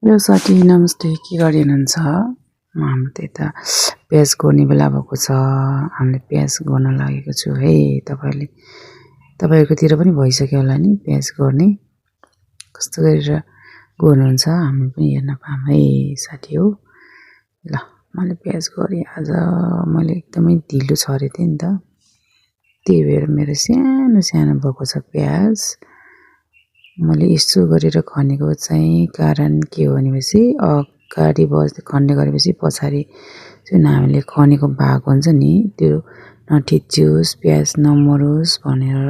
Hello साथी नमस्ते के गरिनुहुन्छ हाम्रो त यता प्याज गोड्ने बेला भएको छ हामीले प्याज गोड्न लागेको छु है तपाईहरुकोतिर पनि भइसक्यो होला नि प्याज गोड्ने कस्तो गरेर गोड्नुहुन्छ हामी पनि हेर्न पाऊँ है साथी हो ल मैले प्याज गरे आज मैले एकदमै ढिलो छरे थिए नि त त्यही भएर मेरो सानो सानो भएको छ प्याज मैले यसो गरेर खनेको चाहिँ कारण के हो भनेपछि अगाडि खन्ने गरेपछि पछाडी जुन हामीले खनेको भाग हुन्छ नि त्यो नठिच्चियोस् प्याज नमरोस् भनेर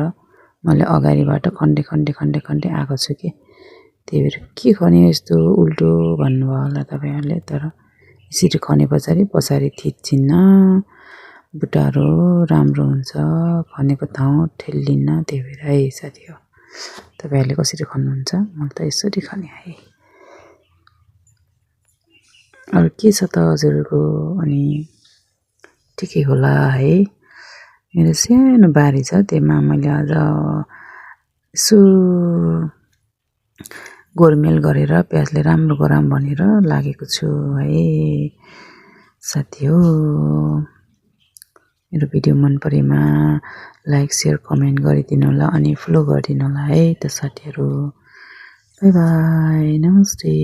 मैले अगाडिबाट खन्डे आएको छु के त्यही भएर के खने यस्तो उल्टो भन्नुभयो होला तपाईहरुले तर यसरी खने पछाडी थिच्चिन्न बुट्टाहरु राम्रो हुन्छ खनेको ठाउँ ठेल्लिन्न त्यही भएर है साथी हो तपाईहरुले कसरी खन्नुहुन्छ मैले त यसरी खने है अरु के छ त हजुरको अनि ठिकै होला है मेरो सानो बारी छ त्यसमा मैले आज यसो गोरमेल गरेर प्याजले राम्रो गराम भनेर लागेको छु है साथी हो मेरो भिडियो मन परेमा लाइक शेयर कमेन्ट गरिदिनु होला अनि फलो गरिदिनु होला है त साथीहरु बाइ बाइ नमस्ते।